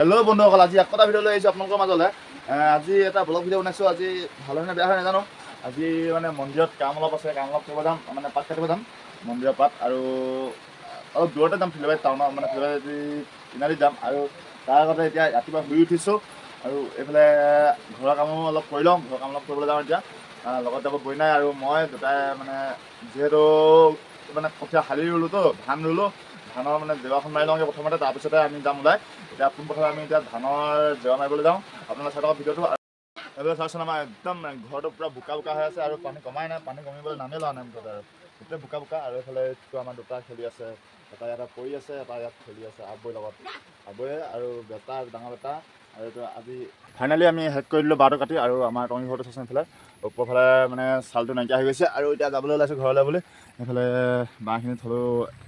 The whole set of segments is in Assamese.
হেল্ল' বন্ধুসকল, আজি আকৌ এটা ভিডিঅ' লৈ আহিছোঁ আপোনালোকৰ মাজলৈ। আজি এটা ব্লগ ভিডিঅ' বনাইছোঁ। আজি ভাল হয় নে বেয়া হয় নাজানো। আজি মানে মন্দিৰত কাম অলপ আছে, কাম অলপ কৰিব যাম, মানে পাত কাটিব যাম মন্দিৰৰ পাত। আৰু অলপ দূৰতে যাম, ফিলবাৰী টাউনৰ, মানে ফিলবাৰী তিনিআলিত যাম। আৰু তাৰ আগতে এতিয়া ৰাতিপুৱা শুই উঠিছোঁ আৰু এইফালে ঘৰৰ কামো অলপ কৰি লওঁ। ঘৰৰ কাম অলপ কৰিবলৈ যাওঁ এতিয়া। লগত যাব বইনাই আৰু মই দুটাই। মানে যিহেতু মানে কঠীয়া শালি ৰুলোতো, ধান ৰুলোঁ, ধানৰ মানে জেওৰাখন মাৰি লওঁগৈ প্ৰথমতে, তাৰপিছতে আমি যাম ওলাই। এতিয়া পোনপ্ৰথমে আমি এতিয়া ধানৰ জেওৰা মাৰিবলৈ যাওঁ। আপোনালোকে চাই থাকক ভিডিঅ'টো। আৰু এইফালে চাওকচোন, আমাৰ একদম ঘৰটো পূৰা বোকা বোকা হৈ আছে আৰু পানী কমাই নাই, পানী কমিবলৈ নামেই লোৱা নাই মুঠতে। আৰু গোটেই বোকা বোকা। আৰু এইফালে এইটো আমাৰ দুটা খেলি আছে, এটা ইয়াতে পৰি আছে, এটা ইয়াত খেলি আছে আবৈৰ লগত, আবৈয়ে আৰু বেটা, ডাঙৰ বেটা। আৰু এইটো আজি ফাইনেলি আমি শেষ কৰি দিলোঁ বাঁহটো কাটি। আৰু আমাৰ টঙি ঘৰটো চাইছোঁ, এইফালে ওপৰফালে মানে চালটো নাইকিয়া হৈ গৈছে। আৰু এতিয়া যাবলৈ ওলাইছোঁ ঘৰলৈ বুলি। এইফালে বাঁহখিনি থলোঁ,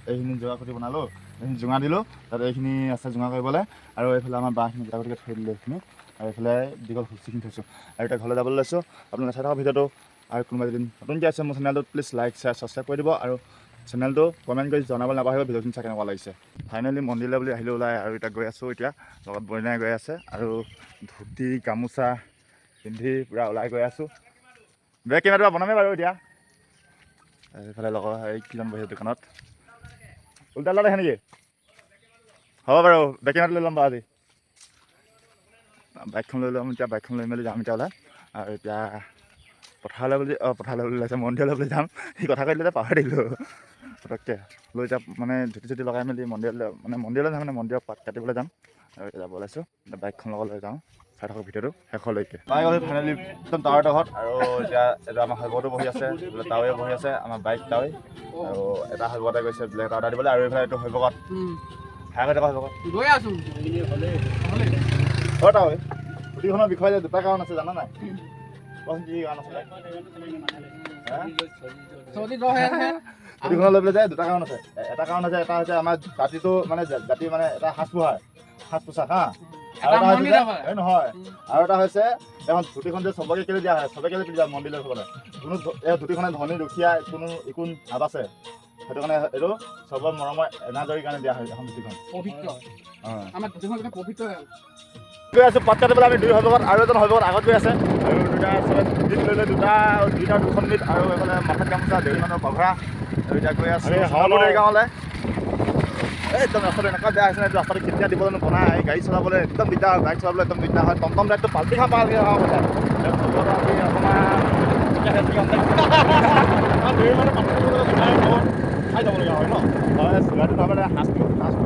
এইখিনি জোঙা খুটি বনালোঁ, এইখিনি জোঙা দিলোঁ, তাত এইখিনি আছে জোঙা কৰিবলৈ। আৰু এইফালে আমাৰ বাঁহখিনি গোটা গুটিকৈ থৈ দিলোঁ এইখিনি। আৰু এইফালে দীঘল খুচিখিনি থৈছোঁ। আৰু এতিয়া ঘৰলৈ যাবলৈ লৈছোঁ। আপোনালোকে চাই থাকক ভিডিঅ'টো। আৰু কোনোবা যদি নতুনকৈ আছে মোৰ চেনেলটোত, প্লিজ লাইক, শ্বেয়াৰ, ছাবস্ক্ৰাইব কৰি দিব আৰু চেনেলটো কমেণ্ট কৰি জনাবলৈ নাপাহৰিব ভিডিঅ'খিনি চাই কেনেকুৱা লাগিছে। ফাইনেলি মন্দিৰলৈ বুলি আহিলোঁ ওলাই আৰু এতিয়া গৈ আছোঁ। এতিয়া লগত বইনাই গৈ আছে আৰু ধুতি গামোচা পিন্ধি পূৰা ওলাই গৈ আছোঁ। বেগ কেমেৰাটো বনামেই বাৰু এতিয়া। এইফালে লগৰ এই কিজন বহি দোকানত উল্টা উল্টা দেখে নেকি? হ'ব বাৰু, বেক কেমেৰাটো লৈ ল'ম বাৰু। আজি বাইকখন লৈ ল'ম এতিয়া, বাইকখন লৈ মেলি যাম এতিয়া ওলাই। আৰু এতিয়া পথাৰলৈ বুলি, অঁ, পথাৰলৈ বুলি ওলাইছে, মন্দিৰলৈ বুলি যাম। সি কথা কৈ দিলে, পাহৰি দিলোঁ পটককৈ। লৈ যাম মানে ধুতি চুতি লগাই মেলি মন্দিৰলৈ, মানে মন্দিৰলৈ যাম, মানে মন্দিৰৰ পাত কাটিবলৈ যাম। আৰু এতিয়া যাব ওলাইছোঁ, বাইকখন লগত লৈ যাওঁ। চাই থাকক ভিডিঅ'টো শেষলৈকে। পাই গ'ল ফাইনেলি একদম টাৱাৰটোৰ ঘৰত। আৰু এতিয়া এইটো আমাৰ শৈবটো বহি আছে, এইফালে তাৱৈ বহি আছে, আমাৰ বাইক তাৱৈ। আৰু এটা শৈবতে গৈছে বেলেগ এটা অৰ্ডাৰ দিবলৈ। আৰু এইফালে এইটো শৈবকত হাই কৰি থকা শৈবকত। গৈ আছো। অ তাৱৈ, ধুতিখনৰ বিষয়ে যে দুটা কাৰণ আছে, জানা নাই? কোৱাচোন, কি কাৰণ আছিলে? হা? চৰ্দি জ্বৰ হৈ আছে। ধুতিখনত লৈ পেলাই যে দুটা কাৰণ আছে। এটা কাৰণ হৈছে, এটা হৈছে আমাৰ জাতিটো, মানে জাতি মানে এটা সাজ পোহাৰ, সাজ পোছাক, হা। আৰু এটা হৈছে যে এই নহয়, আৰু এটা হৈছে এখন ধুতিখন যে চবকে কেলে দিয়া হয়, চবে কেলে পিন্ধি যায় মন্দিৰলৈ চবলে, কোনো এই ধুতিখনে ধনী দুখীয়া কোনো একো নাবাচে। সেইটো কাৰণে এইটো চবৰ মৰমৰ এনাজৰীৰ কাৰণে দিয়া হয় এখন ধুতিখন। পবিত্ৰ। আমাৰ ধুতিখন গোটেই পবিত্ৰ। গৈ আছোঁ পাত কাটিবলৈ আমি দুই সৰ্বগত আৰু এজন সৰ্বগত আগত গৈ আছে। আৰু দুটা চবে মিট লৈ লৈ দুটা দুইটা দুখন মিট আৰু এইফালে মাথাত গামোচা, দেউৰী মানুহৰ পঘৰা। আৰু এতিয়া গৈ আছোঁ সোণাপুৰ গাঁৱলৈ। এই একদম ৰাস্তাটো এনেকুৱা বেয়া হৈছে, এইটো ৰাস্তাটো কেতিয়া দিব জানো বনাই। গাড়ী চলাবলৈ একদম দিগদাৰ হয়, বাইক চলাবলৈ একদম দিগদাৰ হয়। টমটম ৰাইডটো পাল্টি খাম পাল্টি খাম কথা। অকণমান দেউৰী মানুহ পাত কাটিব গ'লে চুগাৰ খাই যাবলগীয়া হয় ন? হয়, চুগাৰটো নহয়, মানে সাজটো সাজটো।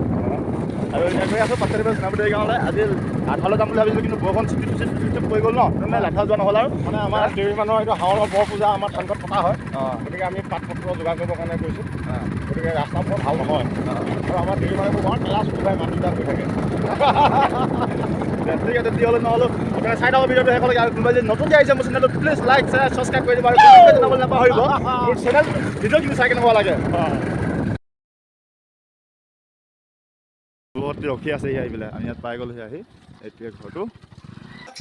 আৰু এতিয়া গৈ আছোঁ পাত কাটিবলৈ সোণাপুৰ গাঁৱলৈ। আজি লাথালৈ যাম বুলি ভাবিছিলোঁ, কিন্তু বৰষুণ চিটি চিটি চিটি পৰি গ'ল ন, সেইকাৰণে লাথা যোৱা নহ'ল। আৰু মানে আমাৰ দেউৰী মানুহৰ এইটো শাওণৰ বৰ পূজা আমাৰ থানখন পতা হয়। অঁ। গতিকে আমি পাত পত্ৰ যোগাৰ কৰিবৰ কাৰণে গৈছোঁ। গতিকে ৰাস্তা বৰ ভাল নহয় আৰু আমাৰ দেউৰী মানুহবোৰ বৰ কেলা চুটি ভাই মানুহবিলাক হৈ থাকে। ঠিক আছে, যি হ'লেও নহ'লেও আপোনালোকে চাই থাকক ভিডিঅ'টো শেষলৈকে। আৰু কোনোবাই যদি নতুনকৈ আহিছে মোৰ চেনেলটো, প্লিজ লাইক, শ্বেয়াৰ, ছাবস্ক্ৰাইব কৰি দিব আৰু কমেণ্ট কৰি জনাবলৈ নাপাহৰিব মোৰ চেনেল ভিডিঅ'খিনি চাই কেনেকুৱা লাগে। বহুত ৰখি আছে সি আহি পেলাই। আমি ইয়াত পাই গ'লোহি আহি। এইটোৱে ঘৰটো,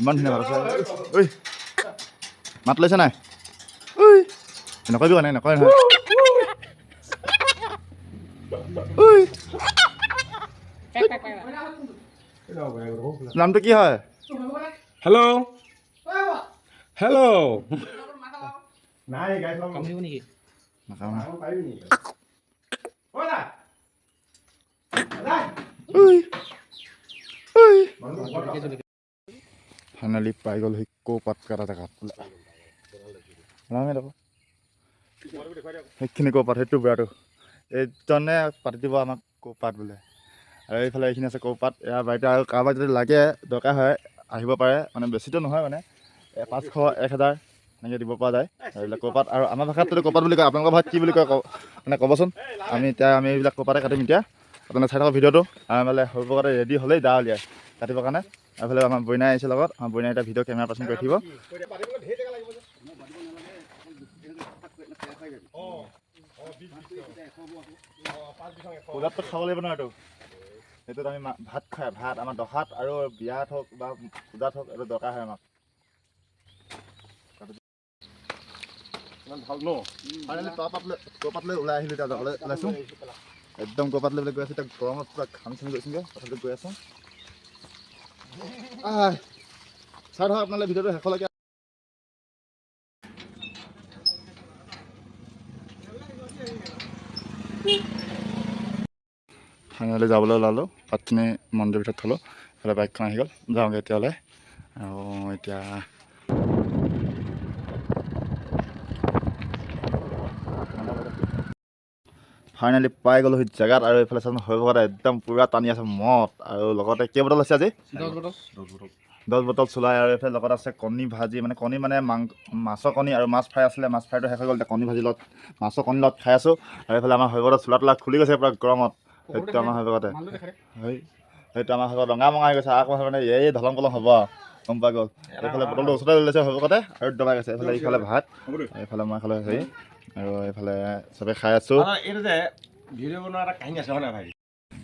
ইমান ধুনীয়া ভাত আছে। ঐ, মাত লৈছে নাই? ঐ, নকৰিবি নাই, নকয় নহয়। ঐ, নামটো কি হয়? Hello, hello. নাই। কামুৰিব নেকি? নাকামো। পাৰিবি নেকি? ঐ ঐ, ফাইনেলি পাই গ'ল সি কৌপাত কটা জেগাত। নামে দেখো, সেইখিনি কৌপাত, সেইটো বেয়াটো এইজনে পাতি দিব আমাক কৌপাত বোলে। আৰু এইফালে এইখিনি আছে কৌপাত ইয়াৰ বাৰীতে। আৰু কাৰোবাক যদি লাগে, দৰকাৰ হয়, আহিব পাৰে। মানে বেছিতো নহয়, মানে 500, 1000 এনেকৈ দিব পৰা যায় এইবিলাক কৌপাত। আৰু আমাৰ ভাষাততো কৌপাত বুলি কয়, আপোনালোকৰ ভাষাত কি বুলি কয় মানে ক'বচোন। আমি এতিয়া আমি এইবিলাক কৌপাতে কাটিম এতিয়া। আপোনালোকে চাই থাকক ভিডিঅ'টো। আৰু মানে সৰু ৰেডি হ'লেই দা উলিয়াই কাটিবৰ কাৰণে। আৰু এইফালে আমাৰ বইনাই আহিছে লগত। আমাৰ বইনাই এতিয়া ভিডিঅ' কেমেৰা পাৰ্চন কৰি থাকিব। পাতিবলৈ ধেৰ জেগা লাগিব যে। পূজাততো খাব লাগিব নহয় এইটো। সেইটোত আমি ভাত খাই ভাত আমাৰ দহাত আৰু বিয়াত হওক বা পূজাত হওক, এইটো দৰকাৰ হয় আমাক। ইমান ভাল ন? ফাইনেলি তপাতলৈ ওলাই আহিলোঁ। এতিয়া যাবলৈ ওলাইছোঁ, একদম ক'ৰবাত লৈ গৈ আছোঁ। এতিয়া গৰমত পূৰা ঘামি চামি গৈছোঁগৈ, তথাপিও গৈ আছোঁ। আহ, চাই থাকক আপোনালোকে ভিডিঅ'টো শেষলৈকে। ফাইনেলি যাবলৈ ওলালোঁ, পাতখিনি মন্দিৰৰ ভিতৰত থ'লোঁ, ইফালে বাইকখন আহি গ'ল, যাওঁগৈ এতিয়ালৈ। আৰু এতিয়া ফাইনেলি পাই গ'লোঁ সেই জেগাত। আৰু এইফালে চাচোন, হৈ একদম পূৰা টানি আছে মদ, আৰু লগতে কেইবটল আছে আজি? 10 বটল। 10 বটল চুলাই। আৰু এইফালে লগত আছে কণী ভাজি, মানে কণী মানে মাংস, মাছৰ কণী আৰু মাছ ফ্ৰাই আছিলে, মাছ ফ্ৰাইটো শেষ হৈ গ'ল, এতিয়া কণী ভাজি লগত মাছৰ কণী লগত খাই আছোঁ। আৰু এইফালে আমাৰ হৈবতে চোলা তোলা খুলি গৈছে পূৰা গৰমত। সেইটো আমাৰ হৈবতে সেইটো আমাৰ হৈবত ৰঙা মঙা হৈ গৈছে আকৌ, মানে এই ঢলং পলং হ'ব আৰু গম পাই গ'ল। এইফালে বটলটো ওচৰতে লৈ লৈছে হৈবকতে আৰু দবাই গৈছে। এইফালে ইফালে ভাত, এইফালে মই খালোঁ হেৰি, আৰু এইফালে চবে খাই আছোঁ। এইটো যে ভিডিঅ' বনোৱা এটা কাহিনী আছে, হয় নাই ভাই?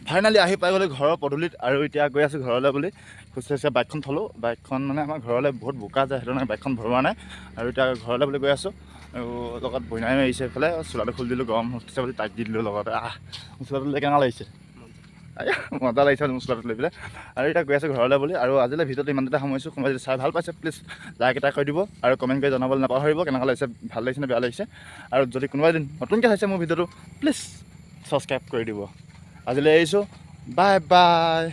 ফাইনেলি আহি পাই গ'লোঁ ঘৰৰ পদূলিত, আৰু এতিয়া গৈ আছোঁ ঘৰলৈ বুলি খোজকাঢ়ি বাইকখন থ'লোঁ। বাইকখন মানে আমাৰ ঘৰলৈ বহুত বোকা যায়, সেইটো কাৰণে বাইকখন ভৰোৱা নাই। আৰু এতিয়া ঘৰলৈ বুলি গৈ আছোঁ, আৰু লগত বইনাই আহিছে। এইফালে চোলাটো খুলি দিলোঁ, গৰম উঠিছে বুলি তাইক দি দিলোঁ লগতে। আহ, চোলাটো লৈ কেনেকুৱা লাগিছে? আয়া, মজা লাগিছে মোৰ চোলাটো লৈ পেলাই। আৰু এতিয়া গৈ আছোঁ ঘৰলৈ বুলি। আৰু আজিলৈ ভিডিঅ'টো ইমানতে সামৰিছোঁ। কোনোবাই যদি চাই ভাল পাইছে, প্লিজ লাইক এটা কৰি দিব আৰু কমেণ্ট কৰি জনাবলৈ নাপাহৰিব কেনেকুৱা লাগিছে, ভাল লাগিছে নে বেয়া লাগিছে। আৰু যদি কোনোবাই দিন নতুনকৈ চাইছে মোৰ ভিডিঅ'টো, প্লিজ ছাবস্ক্ৰাইব কৰি দিব। আজিলৈ এৰিছোঁ, বাই বাই।